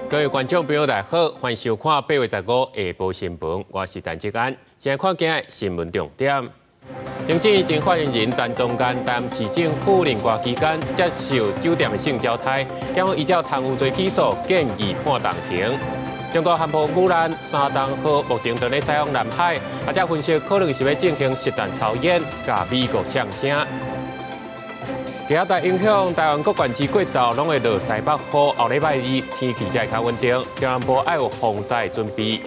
各位觀眾朋友，大家好，歡迎收看8月15下晡新聞，我是陳志安。先來看今日新聞重點。行政院前發言人陳宗彥台南市政府任官期間接受酒店的性招刣，檢方依照貪污罪起訴，建議判重刑。中國航母雨蘭山東號目前正咧駛往南海，啊，這分析可能是欲進行實彈操演，共美國嗆聲。低壓帶影響台灣各縣市各道攏會落西北雨，後禮拜二天氣才會較穩定，中南部愛有防災準備。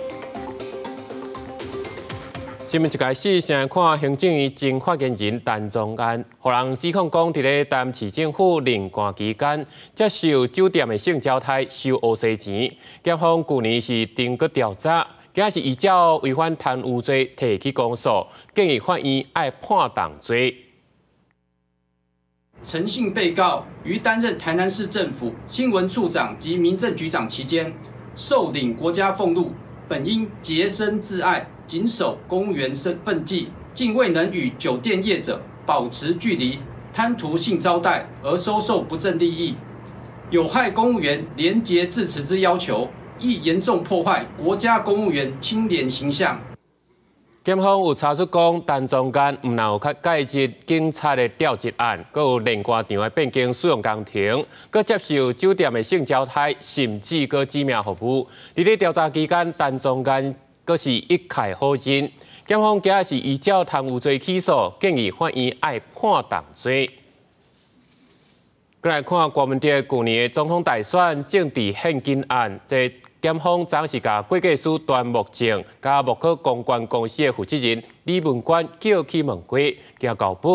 新聞一開始，先來看行政院前發言人陳宗彥，予人指控講，佇咧台南市政府任官期間，接受酒店的性招刣收烏西錢，檢方舊年是停閣調查，今仔是依照違反貪污罪提起公訴，建議法院愛判重罪。陳姓被告於擔任台南市政府新聞處長及民政局長期間，受領國家俸祿，本應潔身自愛，謹守公務員身份紀，竟未能與酒店業者保持距離，貪圖性招待而收受不正利益，有害公務員廉潔自持之要求，亦嚴重破壞國家公務員清廉形象。檢方有查出講，陳宗彥毋但有較介入警察的調職案，閣有煉鋼廠的變更使用工程，閣接受酒店的性招刣，甚至閣指名服務。佇咧調查期間，陳宗彥閣是一概否認。檢方今仔是依照貪污罪起訴，建議法院愛判重罪。閣來看郭文哲舊年的總統大選政治獻金案，這檢方昨是共會計師端木正佮木可公關公司的負責人李文冠叫去問話，交交保。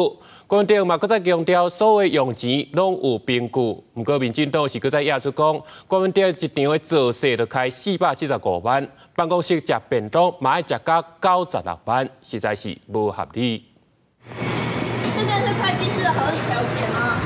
郭文哲嘛，閣再強調，所有用錢攏有憑據。毋過民進黨是閣再指出講，郭文哲一場的造勢就開475萬，辦公室食便當嘛愛食到96萬，實在是無合理。這算是會計師的合理調解嗎？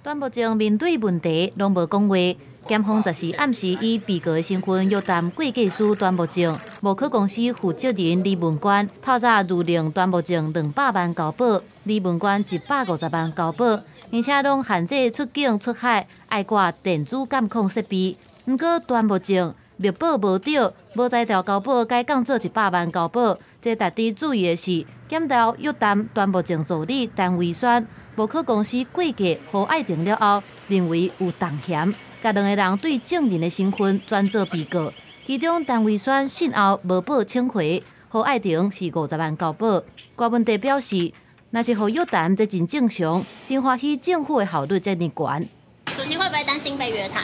端木正面對問題攏無講話。檢方則是暗時以被告的身份約談會計師端木正、慕可公司負責人李文冠，透早預領端木正200萬交保，李文冠150萬交保，而且攏限制出境出海愛掛電子監控設備。毋過端木正密報無著，無才調交保改降做100萬交保。這值得注意的是，檢調約談端木正助理陳維宣，慕可公司會計何愛婷了後，認為有重嫌。共兩個人對證人的身份轉做被告，其中陳維宣訊後無報請回，何愛婷是50萬交保。郭文哲表示，若是予約談，這真正常，真歡喜政府的效率遮爾懸。主席會不會擔心被約談？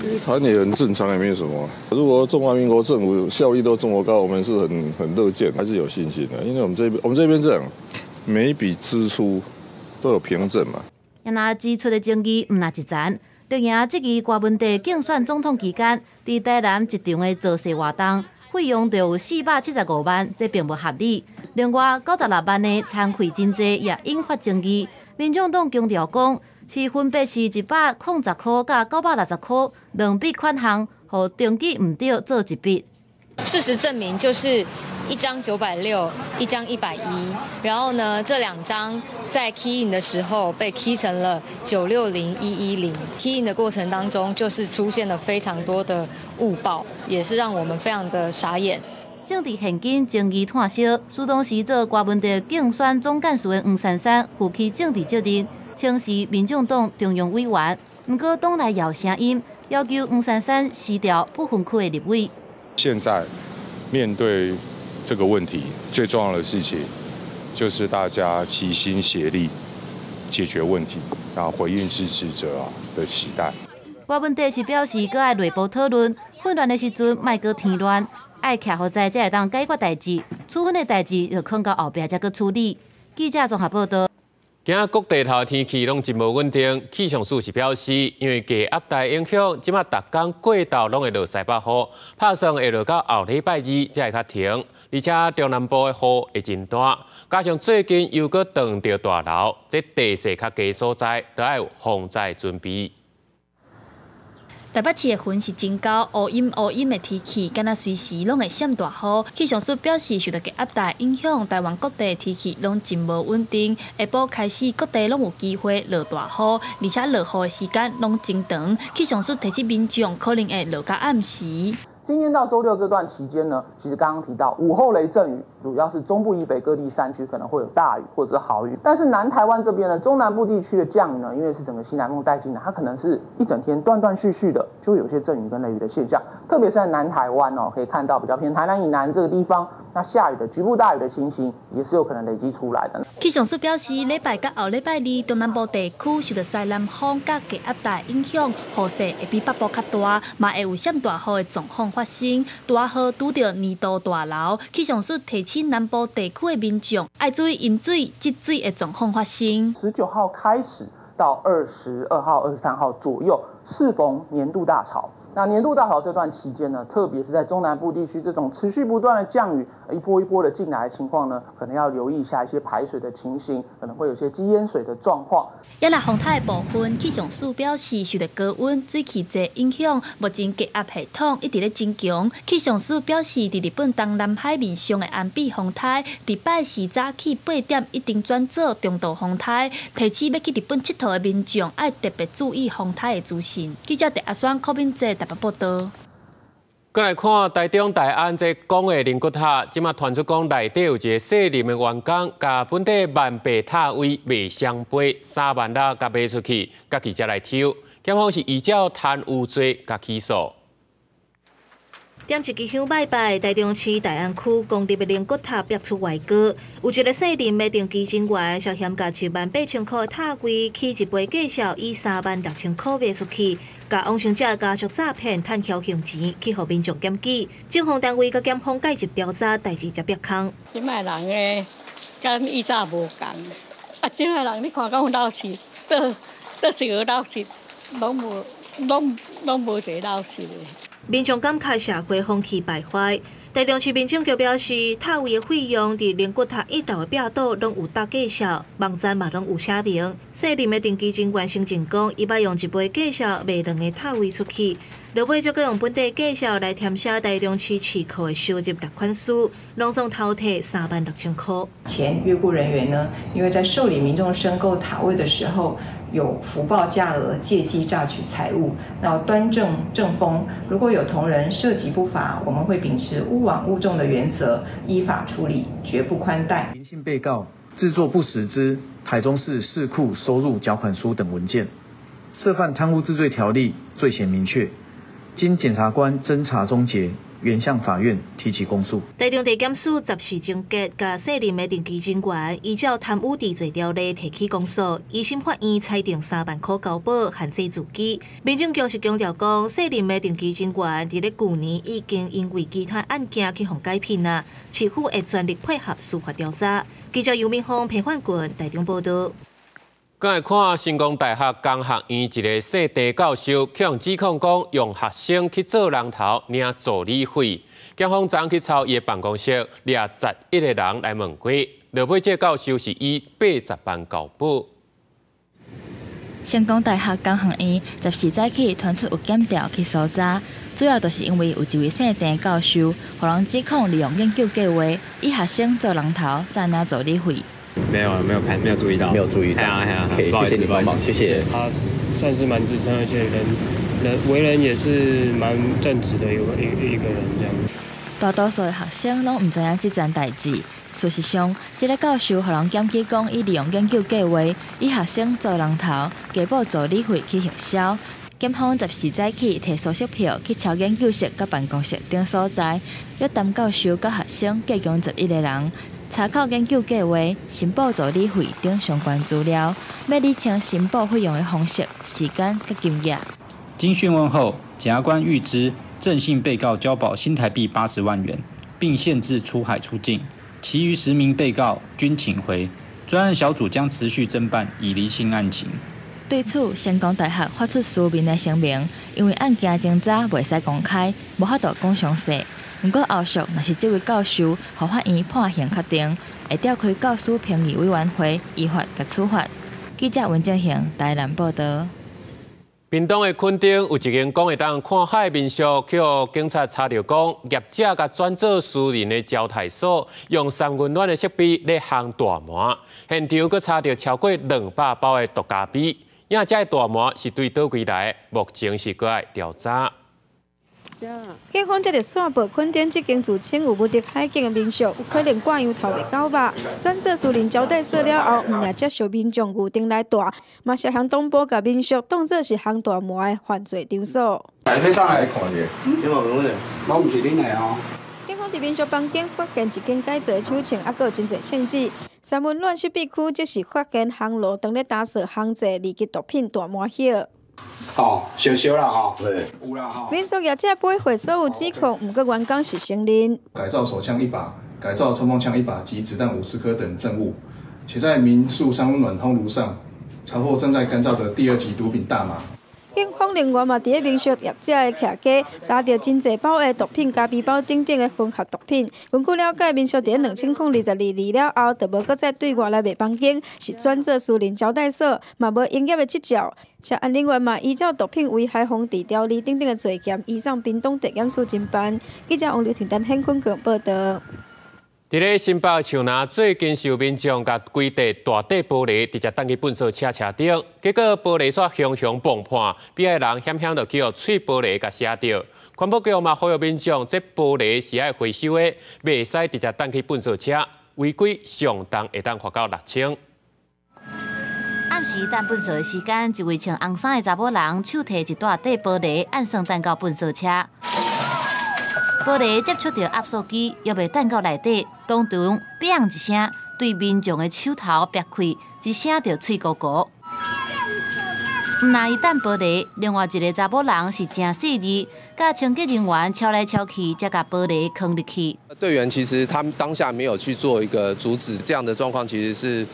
約談也很正常，也沒有什麼。如果中華民國政府效率都這麼高，我們是很樂見，還是有信心的。因為我們這邊這樣，每一筆支出都有憑證嘛。若支出的爭議毋但一層。綠營質疑郭文哲競選總統期間，佇台南一場的造勢活動，費用就有475萬，這並無合理。另外，96萬的餐費真濟，也引發爭議。民眾黨強調講，是分別是110塊佮960塊兩筆款項，予登記毋對做一筆。事實證明，就是一張960，一張110，然後呢，這兩張在 key in 的時候被 key 成了960110，key in 的過程當中，就是出現了非常多的誤報，也是讓我們非常的傻眼。政治獻金爭議炭燒，事當時做郭文哲競選總幹事的黃珊珊負起政治責任，稱是民眾黨中央委員，毋過黨內有聲音要求黃珊珊辭掉不分區的立委。現在面對這個問題，最重要的事情就是大家齊心協力解決問題，然後回應支持者的期待。郭文哲是表示，閣愛內部討論，混亂的時陣莫閣添亂，愛徛予在才會當解決代誌，處分的代誌就囥到後壁才閣處理。記者綜合報道。今仔各地頭天氣攏真無穩定，氣象署是表示，因為低壓帶影響，這馬逐工各道攏會落西北雨，拍算會落到後禮拜二才會較停。而且中南部的雨會真大，加上最近又閣凍著大流，這地勢較低所在，都愛有防災準備。台北市的雲是真厚，烏陰烏陰的天氣，敢若隨時攏會閃大雨。氣象署表示，受著低壓帶影響，台灣各地天氣攏真無穩定。下晡開始，各地攏有機會落大雨，而且落雨的時間攏真長。氣象署提醒民眾，可能會落到暗時。今天到週六這段期間呢，其實剛剛提到午後雷陣雨，主要是中部以北各地山區可能會有大雨或者是豪雨，但是南台灣這邊呢，中南部地區的降雨呢，因為是整個西南風帶進來，它可能是一整天斷斷續續的，就會有些陣雨跟雷雨的現象，特別是在南台灣哦，可以看到比較偏台南以南這個地方，那下雨的局部大雨的情形也是有可能累積出來的。氣象署表示，禮拜佮後禮拜二，中南部地區受著西南風佮低壓帶影響，雨勢會比北部較大，嘛會有閃大雨的狀況發生。大雨拄著年度大流，氣象署提醒南部地區的民眾愛注意淹水、積水的狀況發生。19號開始到22號、23號左右，適逢年度大潮。那年度大潮這段期間呢，特別是在中南部地區，這種持續不斷的降雨，一波一波的進來的情況呢，可能要留意一下一些排水的情形，可能會有些積淹水的狀況。也若風颱的部分，氣象署表示，受著高溫、水汽濟影響，目前低壓系統一直咧增強。氣象署表示，佇日本東南海面上的安比風颱，佇拜四早起8點已經轉做中度風颱，提醒欲去日本𨑨迌的民眾愛特別注意風颱的資訊。記者鄭阿雙、柯敏哲台北報道。閣來看台中大安這港的靈骨塔，這馬傳出講內底有一个卸任的員工，共本地萬白塔位賣雙倍3萬六，共賣出去，共記者來抽，檢方是依照貪污罪共起訴。點一支香拜拜，台中市大安區公立的靈骨塔逼出外國，有一个卸任的登記人員涉嫌共1萬8千箍的塔位起一倍價數，以3萬6千箍賣出去，共往生者家屬詐騙趁僥倖錢，去予民眾檢舉。政風單位佮檢方介入調查，代誌才煏空。這擺人的佮以早無仝，啊，這擺人你看敢有老實，倒倒是個老實，攏無，攏攏無一个老實的。民眾感慨社會風氣敗壞。台中市民政局表示，塔位的費用佇靈骨塔一樓的壁堵攏有貼介紹，網站嘛攏有寫明。卸任的登記人員承認講，伊捌用一倍價數賣兩个塔位出去，落尾則閣用本地價數來填寫台中市市庫的收入納款書，攏總偷提3萬6千箍。前閱估人員呢，因為在受理民眾申購塔位的時候，有浮報價額，借機詐取財物，那端正政風。如果有同仁涉及不法，我們會秉持勿枉勿縱的原則，依法處理，絕不寬待。林姓被告製作不實之台中市市庫收入繳款書等文件，涉犯貪污治罪條例，罪嫌明確。經檢察官偵查終結，原向法院提起公訴。台中地檢署十四終結，共卸任的登記人員依照貪污治罪條例提起公訴，一審法院裁定3萬箍交保，限制住居。民政局是強調講，卸任的登記人員佇咧舊年已經因為其他案件去予解聘啦，市府會全力配合司法調查。記者尤明峰、彭焕群台中報導。閣來看成功大學工學院一个姓鄭教授，予人指控講用學生去做人頭領助理費。檢方昨去抄伊的辦公室，掠11個人來問過。落尾這个教授是以80萬交保。成功大學工學院14早起傳出有檢調去搜查，主要就是因為有一位姓鄭教授，予人指控利用研究計劃，以學生做人頭，詐領助理費。沒有，沒有看，沒有注意到，沒有注意到。哎呀哎呀，可以，謝謝你幫忙，謝謝。他算是蠻資深，而且人人為人也是蠻正直的一個人這樣子。大多數的學生攏毋知影這層代誌。事實上，這个教授予人檢舉講，伊利用研究計劃，以學生做人頭，加報助理費去核銷。檢方14早起提搜索票去抄研究室佮辦公室等所在，約談教授佮學生，計共11個人。查考研究計劃、申報助理費等相關資料，欲理清申報費用的方式、時間佮金額。經訊問後，檢察官諭知鄭姓被告交保新台幣80萬元，並限制出海出境，其餘10名被告均請回。專案小組將持續偵辦，以釐清案情。對此，成功大學發出書面的聲明，因為案件偵查袂使公開，無法度講詳細。毋過後續，若是這位教授予法院判刑確定，會召開教師評議委員會，依法共處罰。記者溫正賢台南報導。屏东的墾丁有一間講會當看海民宿，去予警察查著講，業者共轉做私人的招待所，用三溫暖的設備咧烘大麻，現場閣查著超過200包的毒咖啡。因這大麻是對佗位來，目前是閣愛調查。警方接著線報，墾丁這間自稱有無敵海景的民宿，有可能掛羊頭賣狗肉，轉做私人招待所了後，毋但接受民眾預訂來蹛，嘛涉嫌同步共民宿當做是烘大麻的犯罪場所。來，上來看者，這無問題，我毋是恁的哦。警方佇民宿房間發現一間改造的手槍，猶閣有真濟槍支。三溫暖設備區則是發現烘爐當咧打掃烘製二級毒品大麻葉。哦，燒燒啦吼，對，有啦吼。民宿業者背負所有指控，毋過員工是承認。改造手槍一把、改造衝鋒槍一把及子彈50顆等證物，且在民宿三溫暖烘爐上查獲正在乾燥的第二級毒品大麻。警方另外嘛，佇咧民宿業者的徛家查著真濟包的毒品、咖啡包等等的混合毒品。根據了解，民宿佇咧2022年了後，就無閣再對外來賣房間，是轉做私人招待所，嘛無營業的執照。涉案人員嘛依照毒品危害防治條例等等的罪嫌，移送屏東地檢署偵辦。記者王劉婷丹、顯坤強報道。佇咧新北樹林，最近是有民眾共規塊大塊玻璃直接擲去糞掃車車頂，結果玻璃煞雄雄爆破，邊的人險險就去予碎玻璃共射著。環保局嘛呼籲民眾，這玻璃是愛回收的，袂使直接擲去糞掃車，違規上重會當罰到6000。暗時擲糞掃的時間，一位穿紅衫的查某人手提一大塊玻璃，按算擲到糞掃車。玻璃接觸著壓縮機，猶未擲到內底，當場「砰」一聲，對民眾的手頭劈開，一聲就碎糊糊。毋但伊擲玻璃，另外一个查某人是誠細膩，佮清潔人員敲來敲去，才共玻璃囥入去。隊員其實他們當下沒有去做一個阻止，這樣的狀況其實是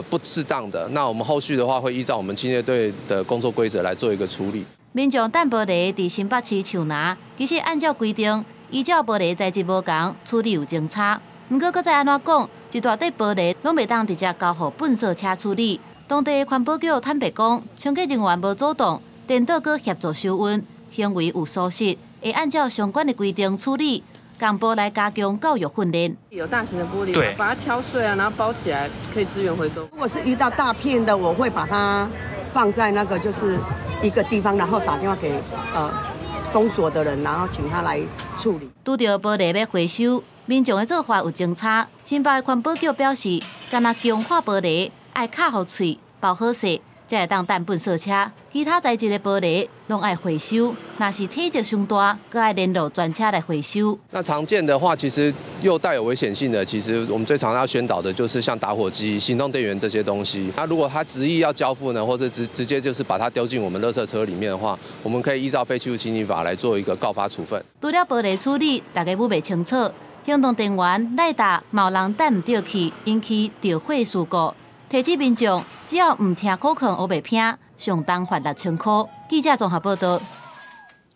不適當的。那我們後續的話會依照我們清潔隊的工作規則來做一個處理。民眾擲玻璃佇新北市樹林，其實按照規定，依照玻璃材質無仝，處理有爭差。毋過閣再按怎講，一大塊玻璃攏袂當直接交予糞掃車處理。當地環保局坦白講，清潔人員無阻擋，顛倒閣協助收運，行為有疏失，會按照相關的規定處理，共部來加強教育訓練。有大型的玻璃，把它敲碎啊，然後包起來，可以資源回收。如果是遇到大片的，我會把它放在那個就是一個地方，然後打電話給公所的人，然後請他來處理。拄著玻璃欲回收，民眾的做法有爭差。新北環保局表示，干焦強化玻璃愛敲予碎，包好勢，才會當擲糞掃車。其他材質的玻璃攏愛回收，若是體積傷大，閣愛聯絡專車來回收。那常見的話，其實又帶有危險性的，其實我們最常要宣導的就是像打火機、行動電源這些東西。那如果他執意要交付呢，或者直接就是把它丟進我們垃圾車裡面的話，我們可以依照廢棄物清理法來做一個告發處分。除了玻璃處理，大家猶袂清楚，行動電源來搭，嘛有人擲毋著去，引起著火事故。提醒民眾，只要毋聽口勸烏白拼，上重罰6000箍。記者綜合報道。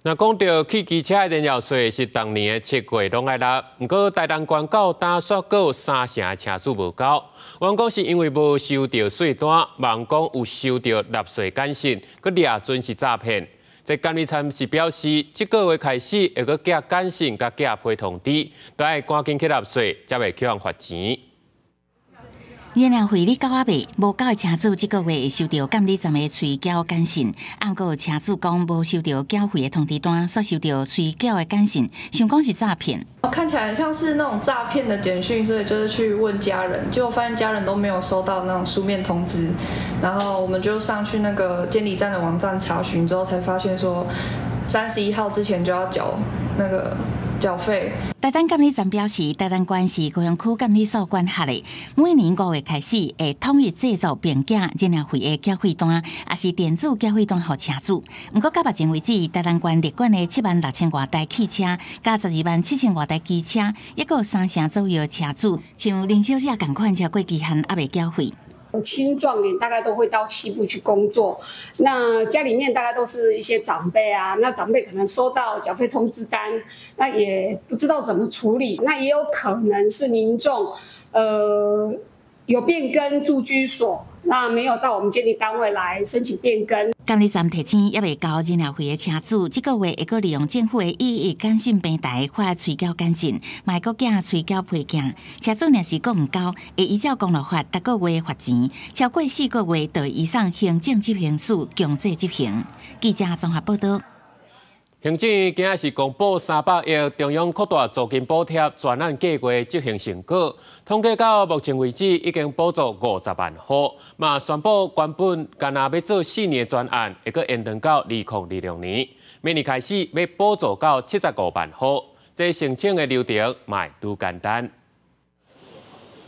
若講到汽機車的燃料稅是逐年的7月攏愛納，毋過台南縣到今煞閣有三成的車主無交。有人講是因為無收著稅單，嘛有人講有收著納稅簡訊，閣掠準是詐騙。這監理站是表示，這個月開始會閣寄簡訊佮寄批通知，都愛趕緊去納稅，才袂去予人罰錢。燃料費你繳猶未？無繳的車主這個月會收著監理站的催繳簡訊。毋過車主講無收著繳費的通知單，煞收著催繳的簡訊，想講是詐騙。看起來像是那種詐騙的簡訊，所以就是去問家人，結果發現家人都沒有收到那種書面通知，然後我們就上去那個監理站的網站查詢之後，才發現說31號之前就要繳那個繳費。台東監理站表示，台東縣是高雄區監理所管轄的，每年5月開始會統一製作並寄燃料費的繳費單，抑是電子繳費單予車主。毋過到目前為止，台東縣列管的7萬6千外台汽車，佮12萬7千外台機車，抑閣有三成左右的車主，像林小姐仝款，超過期限猶未繳費。青壯年大概都會到西部去工作，那家裡面大概都是一些長輩啊，那長輩可能收到繳費通知單，那也不知道怎麼處理，那也有可能是民眾，有變更住居所，那沒有到我們監理單位來申請變更。监理站提醒，猶未交認領費的車主，這個月會閣利用政府的一一簡訊平台發催繳簡訊，嘛會閣寄催繳批件。車主若是閣毋交，會依照公路法逐個月罰錢，超過4個月就會移送行政執行署強制執行。記者綜合報道。行政院今仔是公布300億中央擴大租金補貼專案計劃執行成果，統計到目前為止已經補助50萬戶，嘛宣布原本干焦欲做4年的專案，會閣延長到2026年，明年開始欲補助到75萬戶，這申請的流程嘛會愈簡單。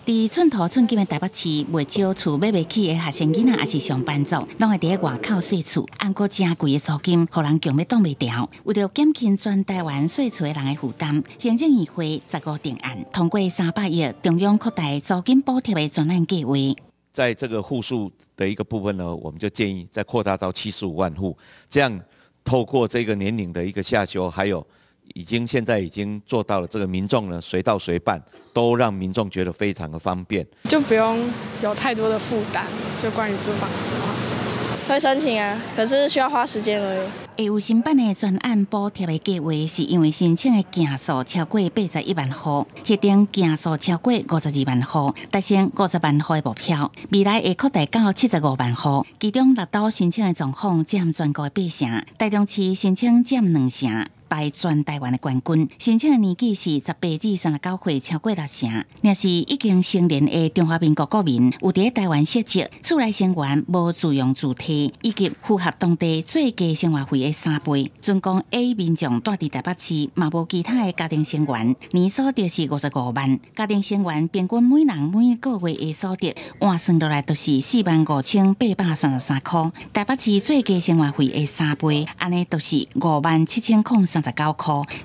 佇寸土寸金的台北市，袂少厝買袂起的學生囡仔，抑是上班族，攏會佇咧外口稅厝。毋過誠貴的租金，予人強欲擋袂牢。為著減輕全台灣稅厝的人的負擔，行政院會15定案通過300億中央擴大租金補貼的專案計劃。在這個戶數的一個部分呢，我們就建議再擴大到75萬戶，這樣透過這個年齡的一個下修，還有已經現在已經做到了這個民眾呢隨到隨辦，都讓民眾覺得非常的方便，就不用有太多的負擔。就關於租房子的話，會申請啊，可是需要花時間而已。會有新版的專案補貼的計劃，是因為申請的件數超過81萬戶，核定件數超過52萬戶，達成50萬戶的目標。未來會擴大到75萬戶，其中六都申請的狀況佔全國的8成，台中市申請佔2成。排全台灣的冠軍，申請的年紀是18至39歲，超過6成。若是已經成年的中華民國國民，有佇台灣設籍，厝內成員無自用住體，以及符合當地最低生活費的3倍。準講 A 民眾住佇台北市，嘛無其他的家庭成員，年所得是55萬。家庭成員平均每人每個月的所得換算落來，就是45,833塊。台北市最低生活費的三倍，按呢就是57,039塊。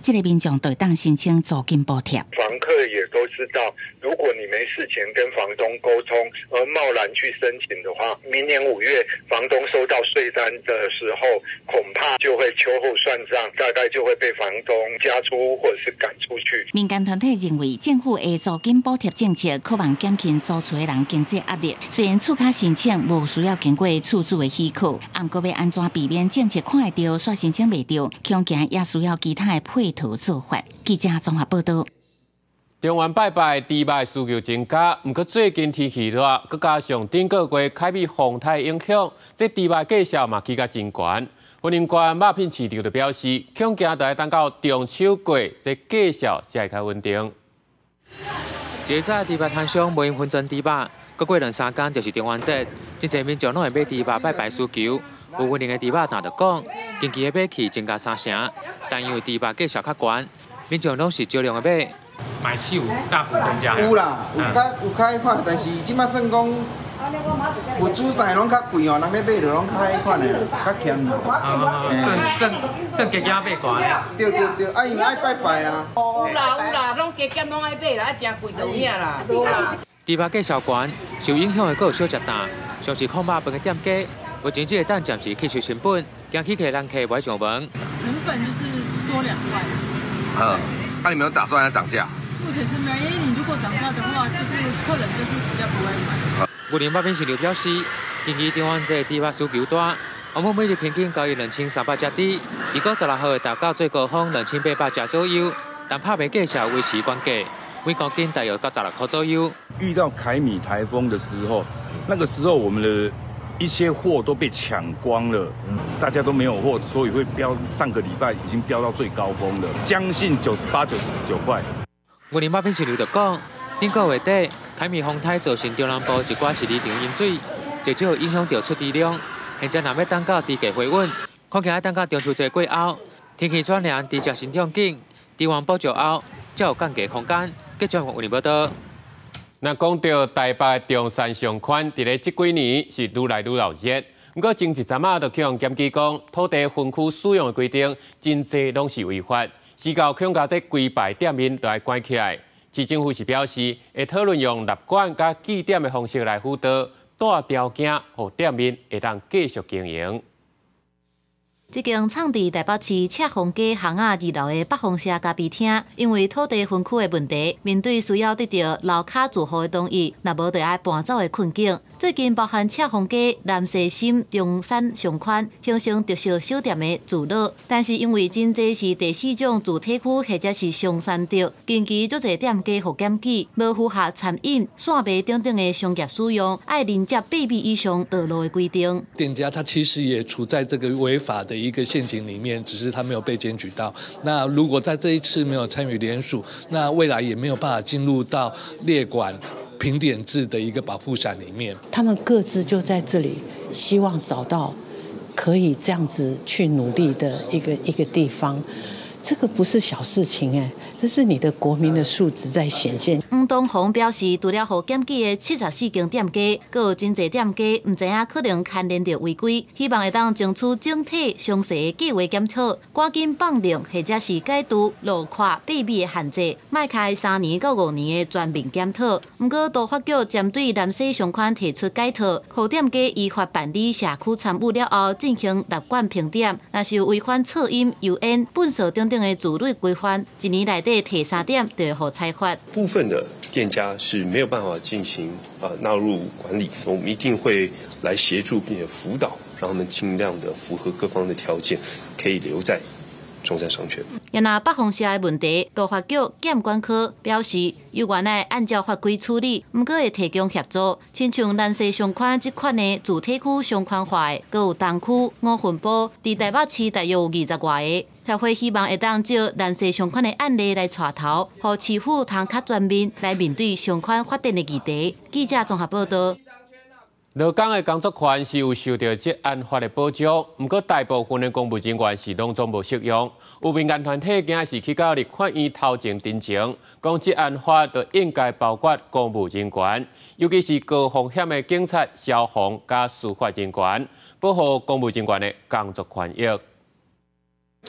這個民眾就會當申請租金補貼。房客也都知道，如果你沒事前跟房東溝通而貿然去申請的話，明年5月房東收到稅單的時候，恐怕就會秋後算賬，大概就會被房東加租或者是趕出去。民間團體認為，政府的租金補貼政策渴望減輕租厝的人經濟壓力。雖然厝卡申請無需要經過厝主的許可，毋過欲按怎避免政策看會著，煞申請袂著，恐驚也需要其他的配套做法。記者綜合報道。中元拜拜，豬肉需求增加，毋過最近天氣熱，閣加上頂個月凱美風颱影響，這豬肉價數嘛起甲真懸。雲林縣肉品市場就表示，恐驚著愛等到中秋過，這價數才會較穩定。一早豬肉攤商無閒分裝豬肉，閣過兩三工就是中元節，真濟民眾攏會買豬肉拜拜需求。有雲林的豬肉檔就講，近期的買氣增加3成，但因為豬肉價數較懸，民眾攏是少量的買。買氣有大幅增加。有啦，有較有較彼款，但是這馬算講物資啥攏較貴哦，人咧買就攏較彼款的，較儉。算算算加減買懸。對對對，啊因為愛拜拜啊。有啦有啦，攏加減攏愛買啦，啊誠貴就有影啦。豬肉價數懸，受影響的閣有小食檔，像是炕肉飯的店家，目前這個等暫時吸收成本，驚起客人客袂上門。成本就是多2塊。嗯，那你沒有打算要漲價？目前是沒有，因為你如果漲價的話，就是客人就是比較不會買。雲林肉品市場表示，近期中元節豬肉需求大，我們每日平均交易2300隻豬，如果16號會達到最高峰2800隻左右，但拍賣價數維持原價，每公斤大約96塊左右。遇到凱米颱風的時候，那個時候我們的一些貨都被搶光了，大家都沒有貨，所以會飆。上個禮拜已經飆到最高峰了，將近98、99塊。雲林肉品市場就講，頂個月底凱米風颱造成中南部一寡飼料場淹水，至少影響著出豬量。現在若欲等到豬價回穩，恐驚愛等到中秋節過後，天氣轉涼，豬隻生長緊，豬源補足後，才有降價空間。記者雲林報道。那講到台北中山商圈，佇咧這幾年是愈來愈鬧熱。毋過前一陣仔就去予檢舉講，土地分區使用的規定真濟攏是違法，時到恐共這規排店面都愛關起來。市政府是表示，會討論用納管佮記點的方式來輔導，帶條件，予店面會當繼續經營。這間藏佇台北市赤峰街巷仔二樓的北風社咖啡廳，因為土地分區的問題，面對需要得著樓跤住戶的同意，若無就愛搬走的困境。最近包含赤峰街、南勢新、中山商圈形成特色小店的聚落，但是因為真濟是第四種住宅區或者是松山鎮，近期足濟店家予檢舉，無符合餐飲、散賣等等的商業使用，愛連接8米以上道路的規定。店家他其實也處在這個違法的一個陷阱裡面，只是他沒有被檢舉到。那如果在這一次沒有參與聯署，那未來也沒有辦法進入到列管評點制的一個保護傘裡面。他們各自就在這裡，希望找到可以這樣子去努力的一個地方。這個不是小事情哎，這是你的國民的素質在顯現。黃東紅表示，除了予檢舉的74間店家，閣有真濟店家毋知影可能牽連著違規，希望會當爭取整體詳細的計劃檢討，趕緊放令或者是解除路闊8米的限制，邁開3年到5年的全面檢討。毋過都發局針對南西商圈提出改套，予店家依法辦理社區參與了後進行納管評點，若是有違反噪音、油煙、糞掃等等的自律規範，一年內底提三點就會予裁罰。部分的店家是沒有辦法進行納入管理，我們一定會來協助並且輔導，讓他們盡量的符合各方的條件，可以留在中山商圈。若北風社的問題，都發局檢管科表示，猶原愛按照法規處理，毋過會提供協助。親像南勢商圈這款的住宅區商圈化的，閣有東區、五分埔，佇台北市大約有20外个。協會希望會當借南勢商圈的案例來帶頭，予市府通較全面來面對商圈發展的議題。記者綜合報導。勞工的工作權是有受著職安法的保障，毋過大部分的公務人員是攏總無適用。有民間團體今是去到立法院頭前陳情，講職安法就應該包括公務人員，尤其是高風險的警察、消防佮司法人員，保護公務人員的工作權益。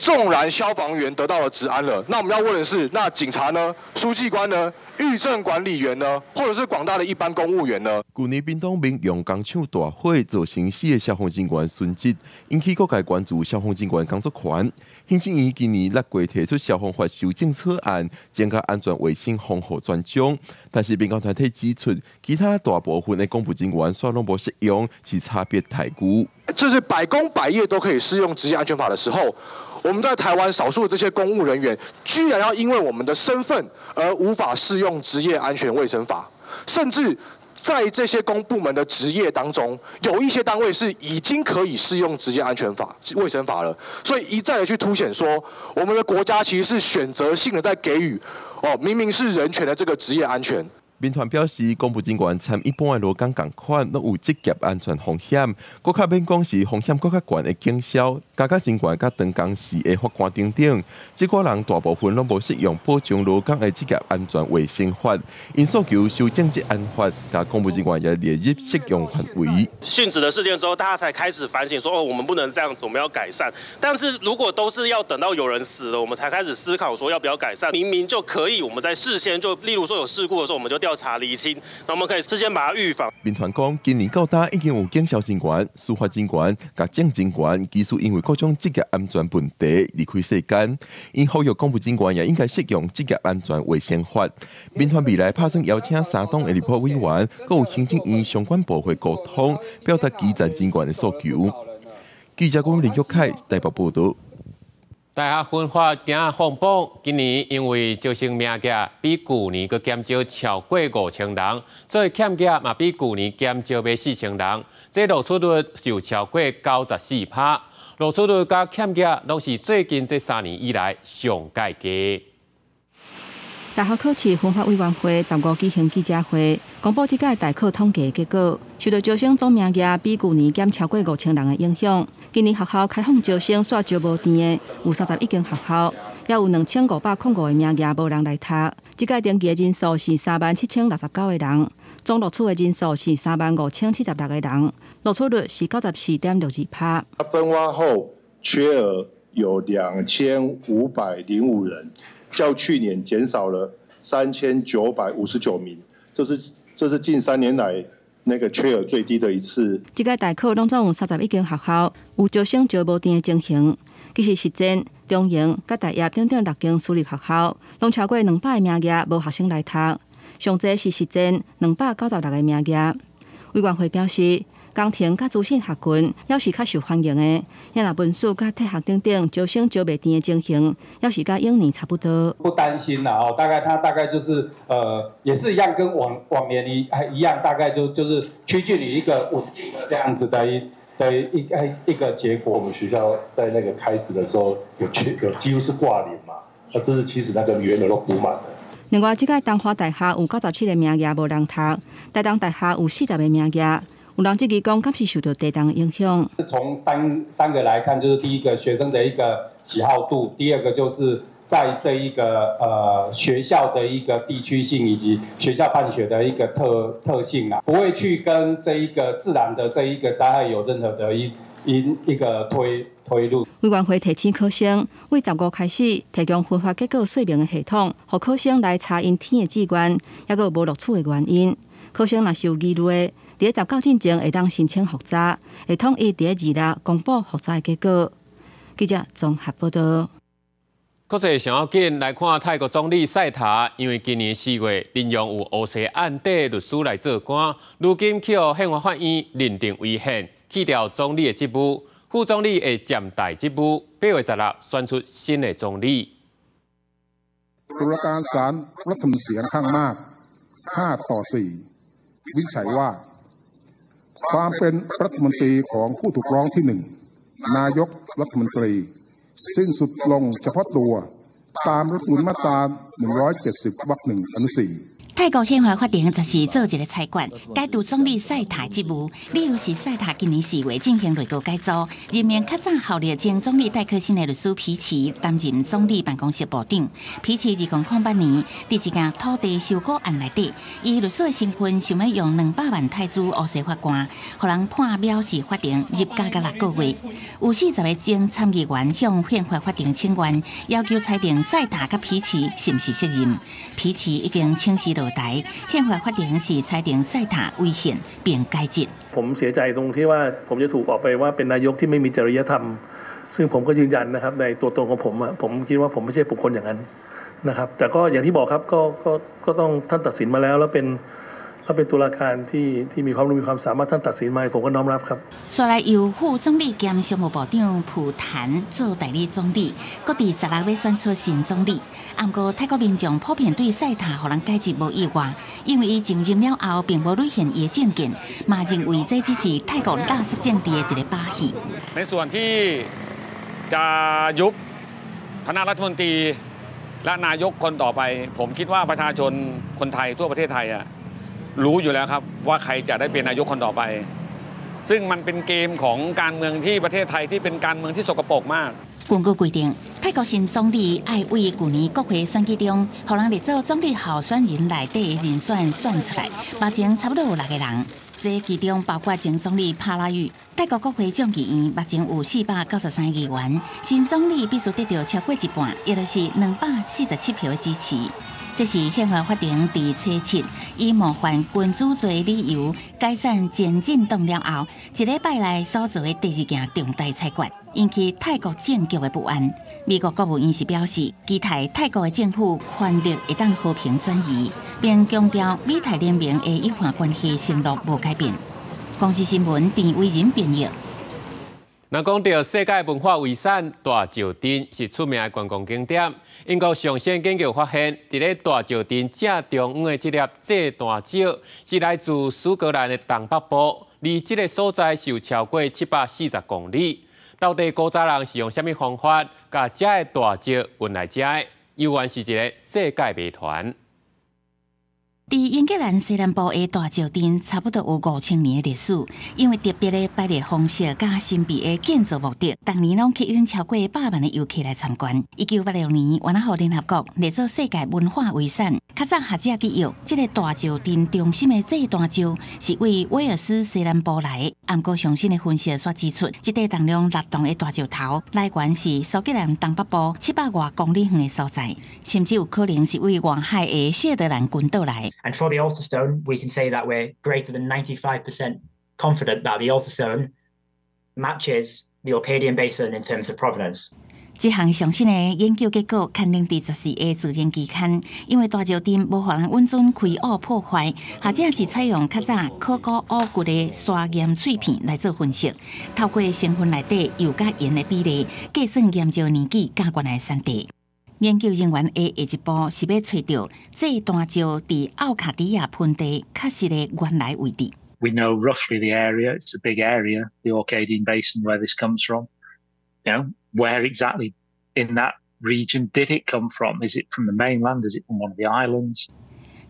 縱然消防員得到了職安了，那我們要問的是，那警察呢？書記官呢？獄政管理員呢？或者是廣大的一般公務員呢？舊年屏東民用工廠大火造成四个消防人員殉職，引起各界關注消防人員工作權。行政院今年6月提出消防法修正草案，增加安全衛生防護專章，但是民間團體指出，其他大部分的公務人員煞攏無適用，是差別待遇。這是百工百業都可以適用職業安全法的時候，我們在台灣少數的這些公務人員，居然要因為我們的身份而無法適用職業安全衛生法，甚至在這些公部門的職業當中，有一些單位是已經可以適用職業安全法、衛生法了。所以一再的去凸顯說，我們的國家其實是選擇性的在給予，哦，明明是人權的這個職業安全。民團表示，公務人員參一般的勞工仝款，攏有職業安全風險。閣較免講是風險閣較懸的警消、加甲人員佮長工時的法官等等。這寡人大部分攏無適用保障勞工的職業安全衛生法，𪜶訴求修正職安法，共公務人員也列入適用範圍。殉職的事件之後，大家才開始反省說，哦，我們不能這樣子，我們要改善。但是如果都是要等到有人死了，我們才開始思考說要不要改善，明明就可以，我們在事先就，例如說有事故的時候，我們就調查釐清，那我們可以事先把它預防。民團講，今年到今已經有警消人員、司法人員、佮政人員，其實因為各種職業安全問題離開世間，𪜶呼籲公務人員也應該適用職業安全衛生法。民團未來拍算邀請三黨的立法委員，閣有行政院相關部會溝通，表達基層人員的訴求。記者林玉凱台北報導。大學分發今仔放榜，今年因為招生名額比舊年閣減少超過5000人，所以欠額嘛比舊年減少欲4000人，這錄取率是有超過94%，錄取率佮欠額攏是最近這3年以來上蓋低。大學考試分發委員會15舉行記者會，公布這屆大考統計結果。受到招生總名額比舊年減超過5000人的影響，今年學校開放招生煞招無填的有31間學校，也有2505個名額無人來讀。這屆登記的人數是37069個人，總錄取的人數是35076個人，錄取率是94.62%。分發後缺額有2505人。較去年減少了3959名，這是近3年來那個缺額最低的一次。這屆大考攏總有31間學校有招生招無甜的情形，其實實踐、中營佮大業等等六間私立學校，攏超過200個名額無學生來讀，上濟是實踐296個名額。委員會表示，工程佮資訊學群猶是較受歡迎的，也若文史佮體學等等招生招袂甜的情形，猶是佮往年差不多。不擔心啦，哦，大概他大概就是也是一樣，跟往年一樣，大概就是趨近於一個穩定的這樣子的一個結果。我們學校在那個開始的時候有幾乎是掛零嘛，那這是其實那個員額都補滿了。另外，這屆東華大學有97個名額無人讀，台東大學有40個名額。有人質疑講，敢是受到地動影響？從三個來看，就是第一個學生的一個喜好度，第二個就是在這一個學校的一個地區性以及學校辦學的一個特性啊，不會去跟這一個自然的這一個災害有任何的一個推論。委員會提醒考生，為15開始提供分發結果說明的系統，予考生來查𪜶填的志願，抑閣有無錄取的原因。考生若是有疑慮，佇咧19進前會當申請覆查，會統一佇咧26公布覆查的結果。記者綜合報道。國際上要緊來看泰國總理賽塔，因為今年4月任用有烏西案底律師來做官，如今去予憲法法院認定違憲，去掉總理的職務，副總理會暫代職務，8月16選出新的總理。 ตุลาการศาลรัฐธรรมเสียงข้างมาก5ต่อ4วินิจฉัยว่าความเป็นรัฐมนตรีของผู้ถูกร้องที่1นายกรัฐมนตรีสิ้นสุดลงเฉพาะตัวตามรัฐธรรมนูญมาตรา170วรรค1อนุ4 泰國憲法法庭十四做一個裁決，解除總理賽塔職務，理由是賽塔今年4月進行內閣改組，任命較早效力前總理戴克辛的律師皮奇擔任總理辦公室部長。皮奇2008年佇一件土地收購案內底，以律師的身份想欲用200萬泰銖烏勢法官，予人判藐視法庭入監甲6個月。有40個前參議員向憲法法庭請願，要求裁定賽塔佮皮奇是毋是適任。皮奇已經請辭落台，憲法法庭是裁定賽塔違憲並解職。 ผมเสียใจตรงที่ว่าผมจะถูกออกไปว่าเป็นนายกที่ไม่มีจริยธรรม ซึ่งผมก็ยืนยันนะครับในตัวตนของผมอะผมคิดว่าผมไม่ใช่บุคคลอย่างนั้นนะครับ แต่ก็อย่างที่บอกครับก็ต้องท่านตัดสินมาแล้ว แล้วเป็นตุลาการที่มีความรู้มีความสามารถท่านตัดสินมาผมก็น้อมรับครับ 煞來由副總理兼商務部長蒲譚做代理總理，閣佇十六欲選出新總理。毋過泰國民眾普遍對賽塔予人解職無意外，因為伊上任了後並無履行伊的政見，嘛認為這只是泰國垃圾政治的一個把戲。 ในส่วนที่จะยุบคณะรัฐมนตรีและนายกคนต่อไป ผมคิดว่าประชาชนคนไทยทั่วประเทศไทยอะรู้อยู่แล้วครับว่าใครจะได้เป็นนายกคนต่อไป ซึ่งมันเป็นเกมของการเมืองที่ประเทศไทยที่เป็นการเมืองที่สกปรกมาก 根據規定，泰國新總理愛為舊年國會選舉中，予人列做總理候選人內底的人選選出來，目前差不多有六個人。這其中包括前總理帕拉育。泰國國會眾議院目前有493議員，新總理必須得到超過一半，也就是247票的支持。這是憲法法庭佇初七以冒犯君主罪理由解散前進黨了後，一禮拜內所做的第二件重大裁決，引起泰國政局的不安。美國國務院是表示，期待泰國的政府權力會當和平轉移，並強調美泰聯盟的友好關係承諾無改變。公視新聞陳偉仁編譯。若講到世界文化遺產大石陣是出名的觀光景點。英國上新研究發現，佇咧大石陣正中央的這粒祭壇石，是來自蘇格蘭的東北部，離這個所在是有超過740公里。到底古早人是用啥物方法，共遮的大石運來遮的？猶原是一個世界謎團。佇英格蘭西南部的大石陣，差不多有5000年的歷史。因為特別的擺列方式佮神秘的建造目的，逐年攏吸引超過百萬的遊客來參觀。1986年，予聯合國列做世界文化遺產，較早學者記憶，這個大石陣中心的祭壇石是位威爾斯西南部來的。毋過上新的分析煞指出，這塊重量6噸的大石頭來源是蘇格蘭東北部700外公里遠的所在，甚至有可能是位外海的謝德蘭群島來。 And for the altar stone, we can say that we're greater than 95% confident that the altar stone matches the Orcadian Basin in terms of provenance. 這項上新的研究結果刊登佇14个自然期刊，因為大石陣無予人允准開挖破壞，學者是採用較早考古挖掘的砂岩碎片來做分析，透過成分內底鈾佮鹽的比例，計算岩石年紀佮原來產地。研究人員的下一步是欲揣著祭壇石佇奧卡迪亞盆地確實的原來位置。 We know roughly the area. It's a big area, the Orcadian Basin, where this comes from. Where exactly in that region did it come from? Is it from the mainland? Is it from one of the islands?